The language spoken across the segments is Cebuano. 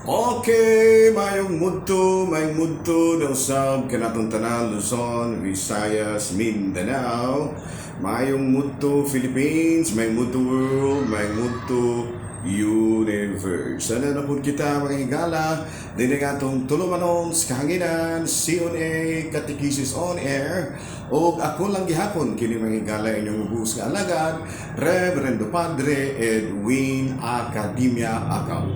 Okay, mayong mudto na usab kanatong tanan, Luzon, Visayas, Mindanao. Mayong mudto, Philippines, mayong mudto, world, mayong mudto, universe. Sana na po kita, mga higala, dinhi atong tulumanon sa kahanginan, CONA, Catechesis on Air, o ako lang gihapon kini, mga higala, inyong ubos nga alagad, Reverendo Padre Edwin Academia Akaw.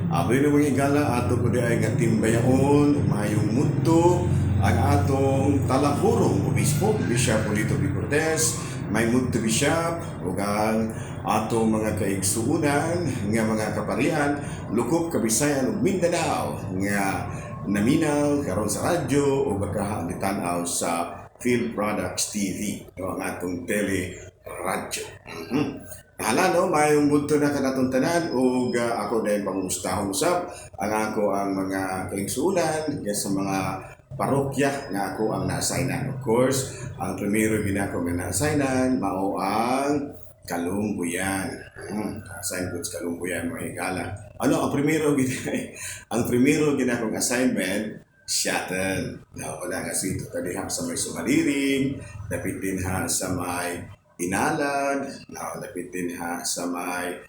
Abi ng mga higala, ato po di ay nga timbayaon, mayong mudto, ang atong talahurong obispo, Bishop Polito B. Cortez, may mudto, Bishop, ug ang atong mga kaigsuunan nga mga kaparian, lukop Kabisayan ug Mindanao nga naminaw karon sa radyo o baka gitan-aw sa Phil Products TV, no, ang atong tele radyo. Hala no, mayong budto na kanatong tanan ug ako dahil pangumustahon usab ang ako ang mga kaigsuunan nga sa mga parokya nga ako ang na-assignan. Of course, ang primero ginako nga na-assignan mao ang Kalumbuyan. Assign ko sa Kalumbuyan, mga higala. Ano, ang primero ginakong assignment, shuttle. No, wala nga sito kadiha sa may Sumaliring, dapit din ha sa may Inalad, no, dapit din ha sa may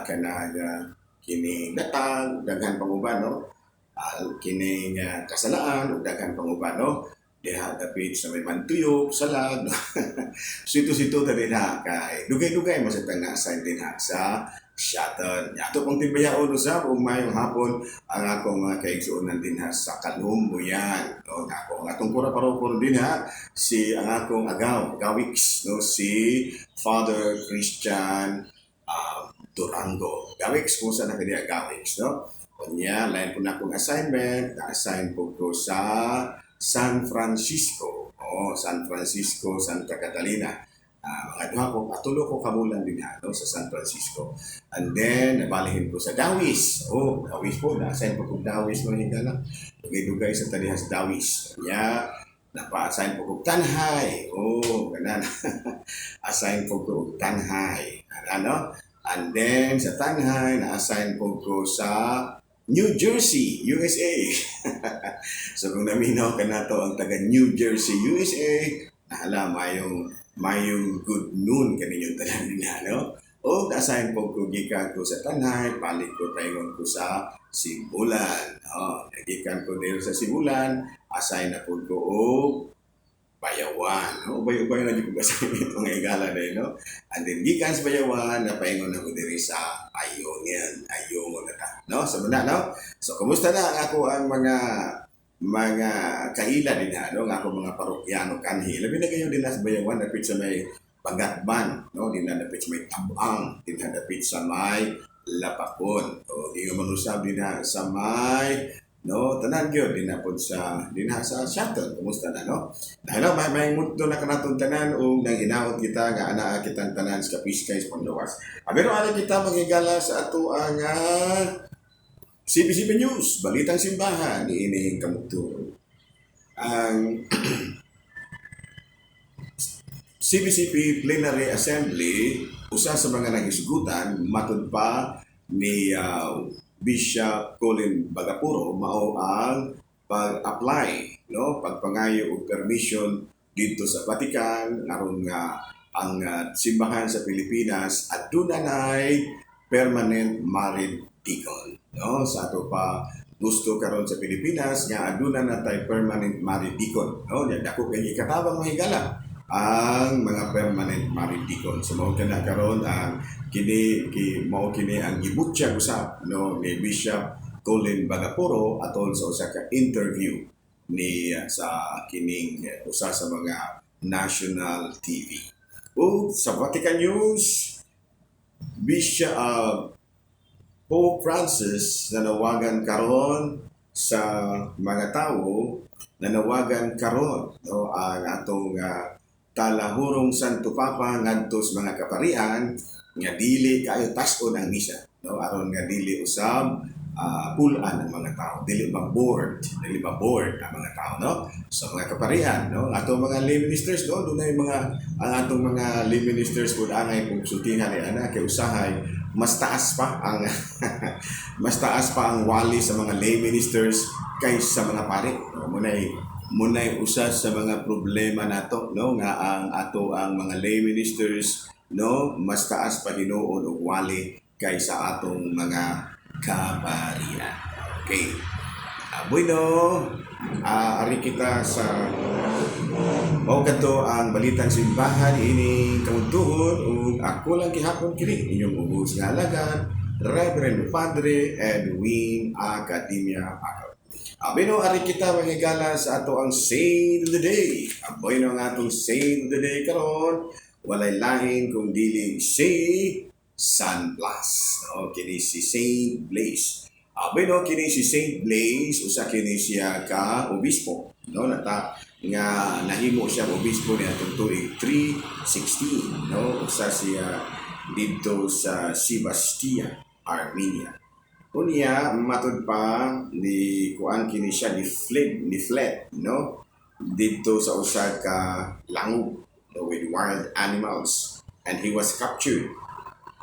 kanang kining Datag, daghan pang uban, no? Kining Kasalaan, ug daghan pang uban, no? Diha dapit sa may Mantuyok, Salag. Sito-sito ta din ha kay dugay-dugay mo sa tang na-assign din ha sa shuttle. Ato pong timbayaon usab ug mayong hapon ang akong mga kaigsuonan din ha sa Kalumbuyan. No, ang ako ang atong kura paroko din ha si ang akong agaw, Gawix, no, si Father Christian Durango. Gawix, kung saan na kaniya, Gawix, no? Unya, lain po na akong assignment, na-assign po ko sa San Francisco. Oh, San Francisco, Santa Catalina. Mga duha ko, katulo ko kabulan din ha, no, sa San Francisco. And then, nabalihin ko sa Dawis. Oh, Dawis po, na-assign po kong Dawis, mga higala. Dugay-dugay sa talihas Dawis. Kaya, napa-assign po kong Tanjay. Oh, ganan. Assign po ko og Tanjay. Ano? And then, sa Tanjay, na-assign po ko sa New Jersey, USA. So kung naminaw ka na to ang taga New Jersey, USA, nahala, mayong mayong good noon kaninyong tanan nila, no? O na-assign po ko gikan ko sa Tanjay, balik ko paingon ko sa Sibulan. Oh, gikan ko dito sa Sibulan, assign na po ko og Bayawan. No? Ubay-ubay na jud ko assign ito nga igala na, no? And then gikan sa Bayawan, napaingon ako diri sa Ayungin. Ayungon na ta. No? Sa muna, no? So, kumusta na ang ako ang mga mga kaila din ha, no? Ang ako mga parokyano kanhi. Labi na kayo din sa Bayawan, dapit sa may Bagatban, no? Din na dapit sa may Tabang, din na dapit sa may Lapakon. O, di nga manusab din na sa may, no, tanan gyud din na pod sa din na sa shuttle. Kumusta na, no? Dahil may may mundo na kanatong tanan ug nang hinaot kita nga anaa kitang tanan sa kapiskay sa panglawas. Pero ana kita, manghigala, sa ato ang CBCP News, Balitang Simbahan, niining kamugturon. Ang CBCP Plenary Assembly, usa sa mga nagisgutan, matud pa ni Bishop Colin Bagapuro, mao ang pag-apply, no, pagpangayo og permission dito sa Vatican aron nga ang simbahan sa Pilipinas aduna nay permanent married deacon, no? Sa ato pa gusto karon sa Pilipinas nga aduna na tay permanent married deacon, no? Nya dako kay ikatabang, mahigala, ang mga permanent married deacon. So mao kana karon ang kini ki mao kini ang gibutyag usab, no, ni Bishop Colin Bagapuro atol sa usa ka interview ni sa kining usa sa mga national TV. Ug sa Vatican News, Bishop Pope Francis nanawagan karon sa mga tawo, nanawagan karon, no, ang atong talahurong Santo Papa ngadto sa mga kaparian nga dili kaayo tas-on ang misa, no, aron nga dili usab pulan ang mga tao, dili ma bored ang mga tao, no, sa mga kaparian, no, ang atong mga lay ministers, no. Dunay mga ang atong mga lay ministers pud angay kung sultihan ni ana kay usahay Mas taas pa ang wali sa mga lay ministers kaysa mga pari, no? Munay usa sa mga problema nato, no, nga ang ato ang mga lay ministers, no, mas taas pa hinuon og wali kaysa atong mga kaparian. Okay. Bueno, ari kita sa mao kadto ang balitang simbahan ining kaudtuon ug ako lang gihapon kini inyong ubos nga alagad, Reverend Padre Edwin Academia Akaw. Bueno, ari kita, mga higala, sa ato ang Saint of the Day. Bueno, ang atong Saint of the Day karon walay lahin kung dili si San Blas. No, kini si Saint Blaise. Bueno, kini si Saint Blaise, usa kini siya ka obispo. No, nata nga nahimo siya obispo ni atong tuig 316, no? Usa siya didto sa Sebastia, Armenia. Unya matud pa ni kuan kini siya ni fled, no, didto sa usa ka langub, no, with wild animals, and he was captured.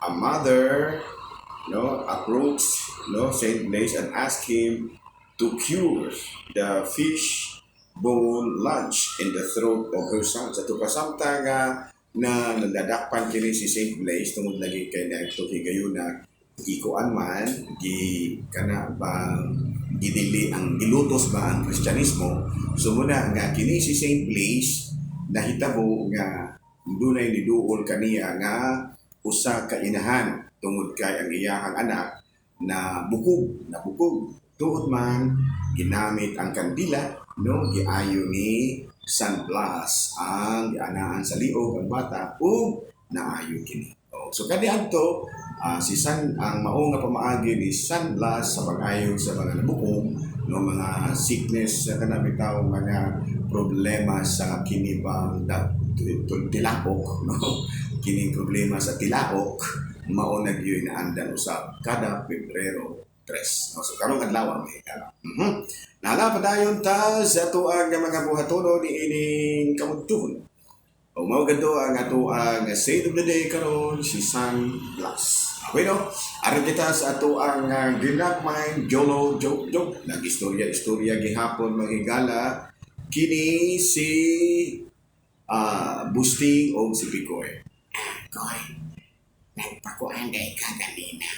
A mother, no, approached, no, Saint Blaise and asked him to cure the fish bone lodged in the throat of her son. Sa pa samtang nga na nadadakpan kini si Saint Blaise tungod lagi kay na ito higayuna gikuan man gi kana ba gidili ang gilutos ba ang Kristyanismo. So muna nga kini si Saint Blaise nahitabo nga dunay niduol kaniya nga usa ka inahan tungod kay ang iyahang anak na bukog na bukog. Tuod man ginamit ang kandila, no, giayo ni San Blas ang gianaan sa liog ang bata ug naayo kini. Oh, so kaniadto si San ang mao nga pamaagi ni San Blas sa pag-ayo sa mga nabukog, no, mga sickness sa kana bitaw mga problema sa kinibang tilaok, no, kining problema sa tilaok mao na gyud naandan usab kada Pebrero 3, no? So karong adlaw ang higala. Nala padayon ta sa atuang nga mga buhatono ni ining kamudtuhon. O mao gado ang atoang Saint of the Day karon, si San Blas. Bueno, aron kita sa atoang ginagmay Jolo joke joke. Nag-istorya-istorya gihapon, mga higala, kini si Busting o si Picoy. Koy, nagpakuan day ka ganina.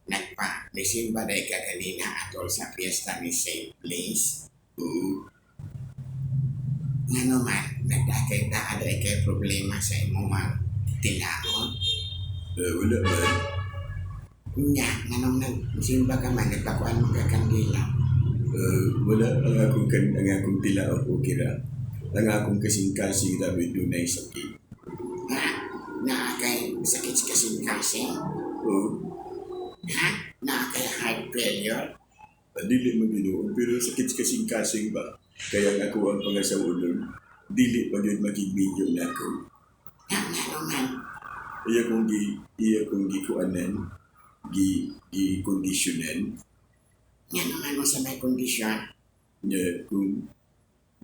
Nagpa, nisimba day ka ganina atol sa piyesta ni Saint Blaise. Oo. Ngano man, nagdakay ta aday kay problema sa imong tilaon. Eh, wala man. Nya, nganong nagsimba ka man, nagpakuan mo ka kandila? Eh, wala ang akong tilaok okay ra. Ang akong kasing-kasing ra dunay sakit. Ha? Naa kay sakit sa kasing-kasing? Oo. Ha? Naa kay heart failure? Dili man Ginoo, pero sakit sa kasing-kasing ba? Kaya nga ako ang pangasawon, dili pa gyud makigminyo nako. Ha, ngano man? Iya kong gikuanan, gi gi kondisyonan. Ngano man mo sa may kondisyon? Nya kung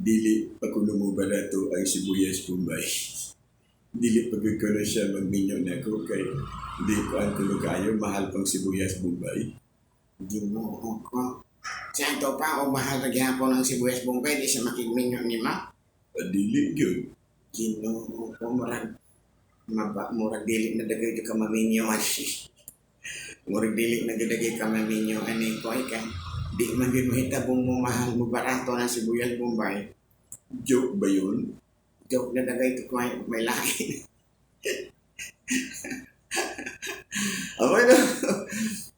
dili pa kuno mo barato ang sibuyas Bombay, dili pa gyud ko na siya magminyo nako kay di ko ang kuno kaayo mahal pang sibuyas Bombay. Ginoo ko. Sa ato pa, o mahal na gihapon ang sibuyas Bombay, di sa makigminyo ni ma? Ah, dili gyud. Ginoo ko, murag, maba, murag dili na dagay ka maminyo ani. Murag dili na dagay ka maminyo ani ko ay kay di man gyud mahitabong mo mahal mo barato na sibuyas Bombay. Joke ba yun? Joke na dagay to ko ay may laki. Okay na.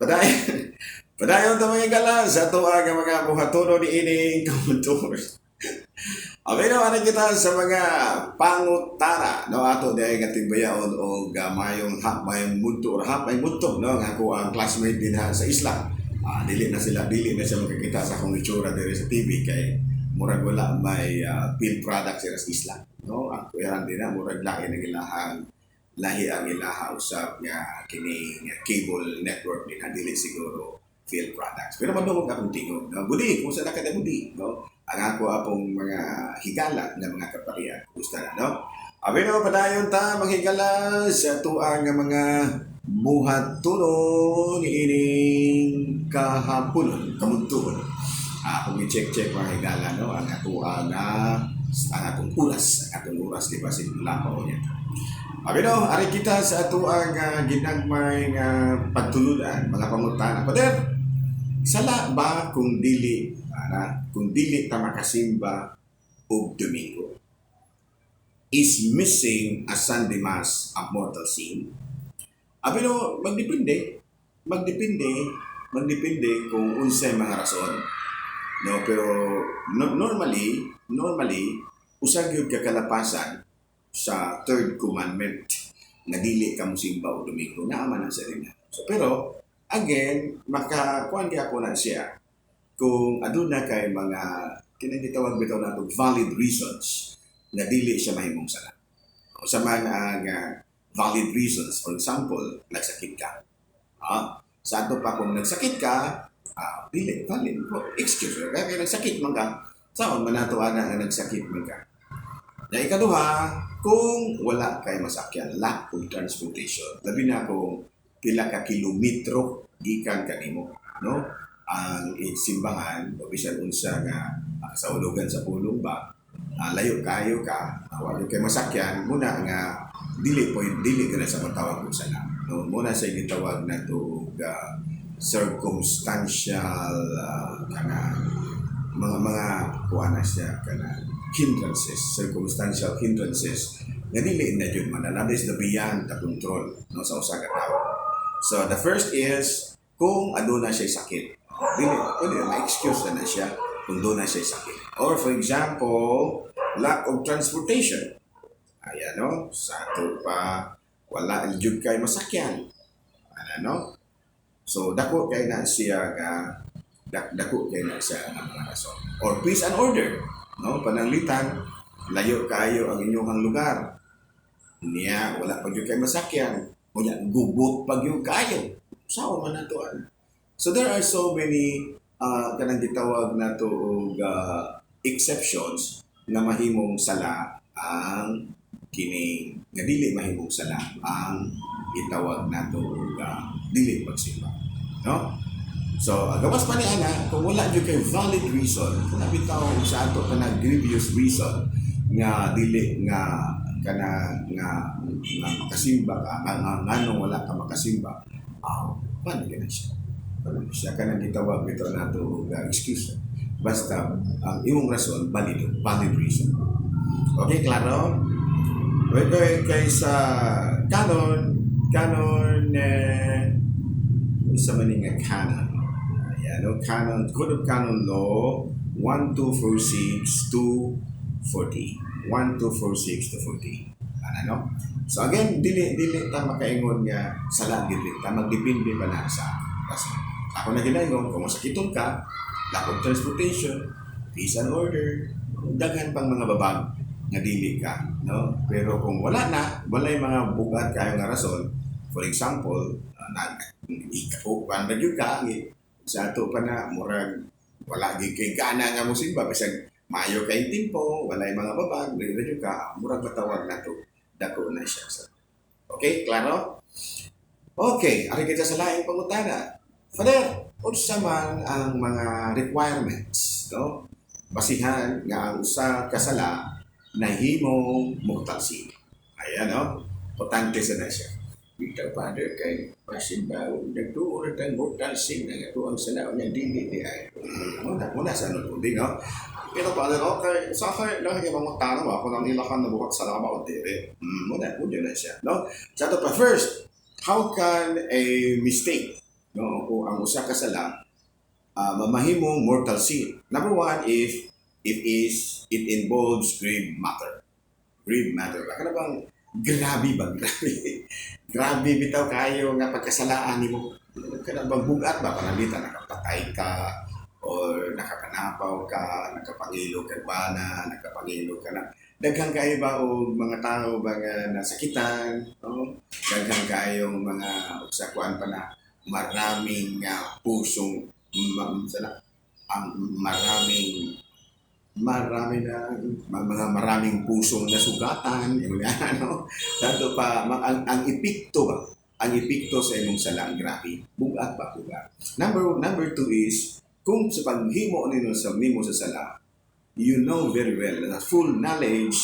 Padayon. Padayon ta, mga gala, sa ato ang mga buhatono ni ining komentor. Okay na, ano kita sa mga pangutana, no, ato dahil nga timbayaon o mayong hap mayong mudto or hap may mudto, no, nga ako ang classmate din ha sa isla. Dili na siya makakita sa akong itsura diri sa TV kay murag wala may field product sila sa isla, no? Ang kuyaran din na murag lahi ng ilahang lahi ang ilaha usab nga kini nga cable network din na dili siguro field products. Pero madungog akong tingog, no? Budi, kung sa na kada budi, no? Ang ako apong mga higala na mga kaparian. Gusto na, no? Abi no, padayon ta, mga higala, sa tuang nga mga Buhatonon ining kahaponon, kamudtuon. Akong i-check-check, mga higala, no, ang atoa nga ang atong oras di ba, simula pa niya. Abi no, ari kita sa atoang ginagmay nga pagtulunan, mga pangutana. Pader, sala ba kung dili ana, kung dili ta makasimba og Domingo? Is missing a Sunday Mass a mortal sin? Abi no, magdepende. Magdepende, magdepende kung unsay mga rason. No, pero no, normally, normally usa gyud ka kalapasan sa third commandment nga dili ka mosimba og Domingo. Naa man ang sarili. So, pero again, maka kuan gyapon na siya kung aduna kay mga kinang gitawag bitaw nato valid reasons nga dili siya mahimong sala. Usa man ang valid reasons, for example, nagsakit ka. Sa ato pa, kung nagsakit ka, dili valid excuse. Kaya nagsakit man ka, saon man nato ana nga nagsakit man ka? Na ikaduha, kung wala kay masakyan, lack of transportation. Labi na kung pila ka kilometro gikan kanimo, no? Ang simbahan o bisan unsa nga kasaulugan sa pulong ba, layo kayo ka, wala kay masakyan, muna nga dili po, dili ka na sa matawag og sala. No, muna sa gitawag na to circumstantial kana mga kuan na siya, kana hindrances, circumstantial hindrances nga dili na jud man, that is the beyond the control, no, sa usa ka tawo. So the first is kung aduna siya sakit, dili pwede ma-excuse na siya kung duna siya sakit. Or for example, lack of transportation. Ayan, no, sa ato pa, wala jud kay masakyan. Ano, no? So dako kay na siya nga dako kay na siya nga mga rason. Or peace and order, no? Pananglitan layo kayo ang inyong lugar. Niya wala pa gyud kay masakyan. Unya gubot pa gyud kayo. Saon man nato ana? So there are so many kanang gitawag nato og exceptions nga mahimong sala ang kini nga dili mahimong sala ang gitawag nato og dili pagsimba, no? So gawas pa ni ana, kung wala jud kay valid reason, kung bitaw sa ato pa na grievous reason nga dili nga kana nga makasimba ka, nga nganong wala ka makasimba, paano na siya? Paano na siya kanang gitawag bitaw nato og excuse, basta ang imong rason valid, valid reason. Okay, klaro? Okay, kay sa canon, canon eh, unsa man ni nga canon? Ayan, no? Canon, Code of Canon Law 1246 to 40. 1246 to 40. Ano, no? So again, dili dili ta makaingon nga sala gid ta, magdepende pa na sa rason. Ako na ginaingon, kung masakiton ka, lack of transportation, peace and order, daghan pang mga babag nga dili ka, no? Pero kung wala na, walay mga bugat kayo nga rason, for example, nag ikaw pan ra gyud ka, sa ato pa na murag wala gyud kay gana nga mosimba bisag maayo kay timpo, walay mga babag, dili ra gyud ka, murag matawag na to dako na siya. Okay, klaro? Okay, ari kita sa laing pangutana. Father, unsa man ang mga requirements, no? Basihan nga ang usa ka sala nahimong mortal sin. Ayan, no? Importante sa na siya. Bitaw, Father, kay basin ba, nagtuo na tayong mortal sin ang ato ang sala niya dili di ay. Muna, muna sa ano, di, no? Pero Father, okay, sa akin, lang yung mga tanong ako nang ilakan na bukat sa ba o dili. Muna, muna na siya, no? Sa ato pa, first, how can a mistake, no, o ang usa ka sala, mamahimong mortal sin? Number one, if it involves grave matter. Grave matter. Baka na bang grabe ba? Grabe. Grabe bitaw kayo nga pagkasalaan nimo. Kana bang bugat ba, pananglitan nakapatay ka or nakapanapaw ka, nakapangilo ka bana, nakapangilo ka na. Daghan kayo ba og mga tao ba nga nasakitan, no? Daghan kayong mga sa kuan pa na maraming pusong sana ang maraming marami na mga maraming pusong nasugatan, yung ano, dato pa ang epekto ba Ang epekto sa imong sala grabe, bugat ba bugat. Number two is kung sa paghimo nimo sa sala, you know very well the full knowledge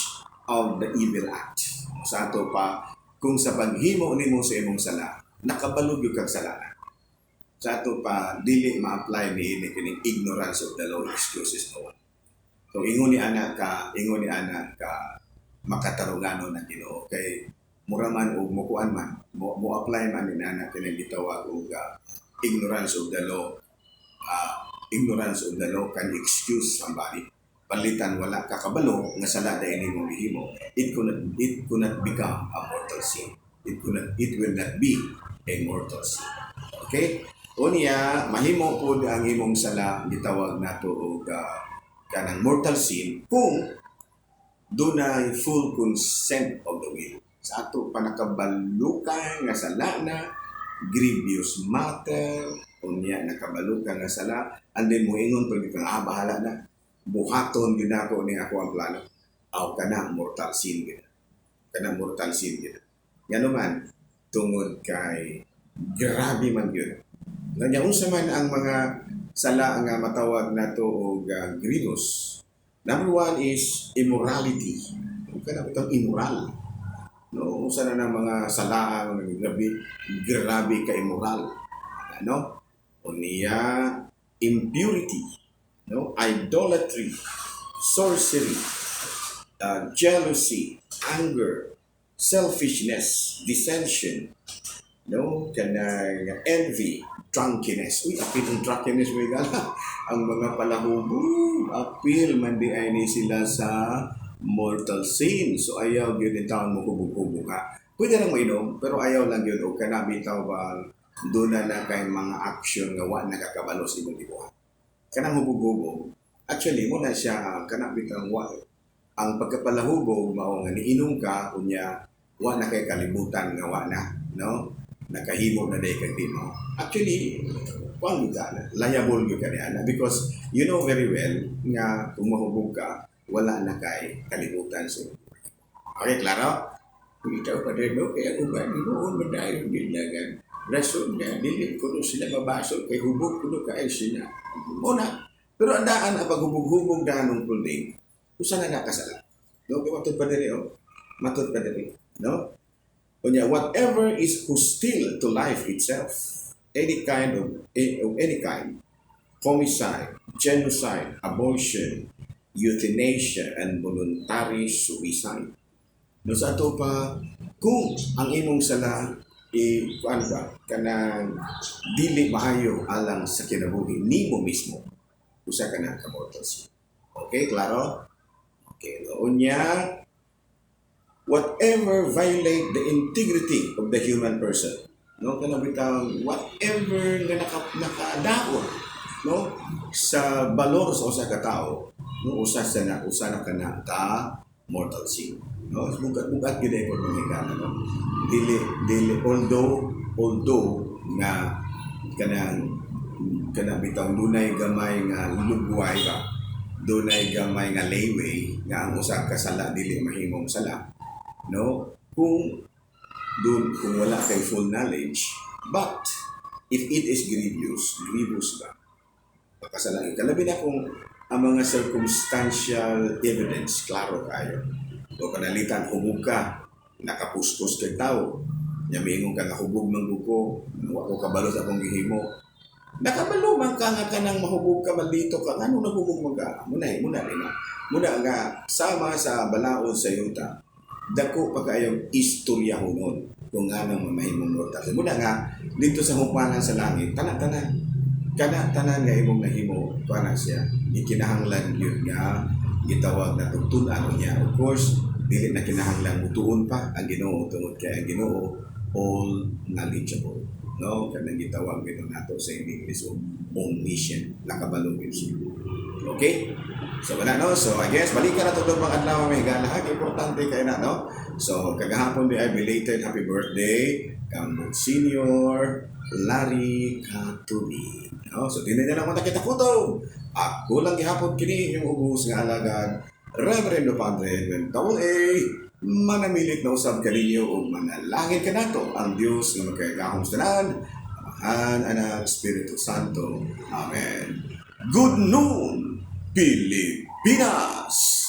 of the evil act. Sa ato pa, kung sa paghimo nimo sa imong sala, nakabalo gyud kag sala na. Sa ato pa, dili ma-apply ni kining "ignorance of the law excuses no one." So ingon ni ana ka makatarunganon ng Ginoo kay mura man og mukuan man mo apply man ni ana kining gitawag og ignorance of the law. Ignorance of the law can excuse somebody. Pananglitan wala ka kabalo nga sala dahil imong gihimo, it could not become a mortal sin. It will not be a mortal sin. Okay, unya mahimo pod ang imong sala gitawag nato og kanang mortal sin kung dunay full consent of the will. Sa ato pa, nakabalo ka nga sala na, grievous matter, unya nakabalo ka nga sala, and then moingon pag kang, "Ah, bahala na, buhaton gyud nako ni ako ang plano." Aw, kana mortal sin gyud. Kana mortal sin gyud. Ngano man, tungod kay grabe man gyud. Kanya unsa man ang mga sala nga matawag nato og grievous? Number one is immorality. Kung kana bitang immoral. No, usa na ng mga sala nga grabe grabe ka immoral. Ano? Unya, impurity, no? Idolatry, sorcery, jealousy, anger, selfishness, dissension, no? Kanang envy, drunkenness. Uy, apil ang drunkenness, may gala. Ang mga palahubog, apil man di ay ni sila sa mortal sin. So ayaw gyud in taon mo hubog-hubog ha. Pwede lang mainom, pero ayaw lang gyud og kana bitaw bang doon na na kay mga action nga wa nakakabalo sa imong gibuhat. Kanang hubog-hubog, actually mo na siya kana bitang wa ang pagkapalahubog mao nga niinom ka, unya wa na kay kalibutan nga wa na, no, nakahimo na day kag di mo. Actually, kuan gyud ka na, liable gyud ka ni ana because you know very well nga kung mahubog ka, wala na kay kalibutan sa imong. Okay, klaro? Ikaw pa rin, no? Kaya uban, himuon man dayon nila nga rason nga dili kuno sila mabasol kay hubog kuno kay sila. Una, pero ang daan ang paghubog-hubog daan ng pulding, usa na nakasala. No, kay matud pa diri oh. Matud pa diri, no? Unya, whatever is hostile to life itself, any kind of any kind, homicide, genocide, abortion, euthanasia, and voluntary suicide. No, sa ato pa, kung ang imong sala i kuan ba kanang dili maayo alang sa kinabuhi nimo mismo, usa ka na ka mortal sin. Okay, klaro? Okay, no, unya, whatever violate the integrity of the human person. No, kana bitang whatever nga nakadaot, no, sa balor sa usa ka tawo, no, usa na kana ka mortal sin. No, bugat-bugat gyud ay mga higala, no. Dili dili although nga kanang kana bitang dunay gamay nga lugway ba, dunay gamay nga leeway nga ang usa ka sala dili mahimong sala, no, kung dun kung wala kay full knowledge. But if it is grievous, grievous ba, pakasalan kalabi na kung ang mga circumstantial evidence klaro kayo o pananglitan hubog ka, nakapuskos kay tao nya, miingon ka nga, "Hubog man gud ko, wa ko kabalo sa akong gihimo." Nakabalo man ka nga kanang mahubog ka, maldito ka, ngano nahubog man ka? Muna muna rin na muna nga sama sa balaod sa yuta, dako pa kayong istoryahonon kung nganong mamahimong mortal. Muna nga dito sa hupanan sa langit, tanan-tanan kana, tanan nga imong nahimo kana siya gikinahanglan gyud nga gitawag na tugtun-an niya. Of course, dili na kinahanglan mutuon pa ang Ginoo tungod kay ang Ginoo all knowledgeable, no? Kanang gitawag gito nato sa English o omniscient, nakabalo gyud siya. Okay, so wala, no? So I guess balikan na to mga adlaw, may higala. Importante kay na, no? So kagahapon di ay belated happy birthday kang Monsignor Larry Katuli, no? So dinhi na lang kita kutob. Ako lang gihapon kini inyong ubos nga alagad, Reverendo Padre Edwin Double A. Manamilit na usab kaninyo ug manalangin kanato ang Dios nga makagagahom sa tanan, Amahan, Anak, Espiritu Santo. Amen. Good noon, Pilipinas!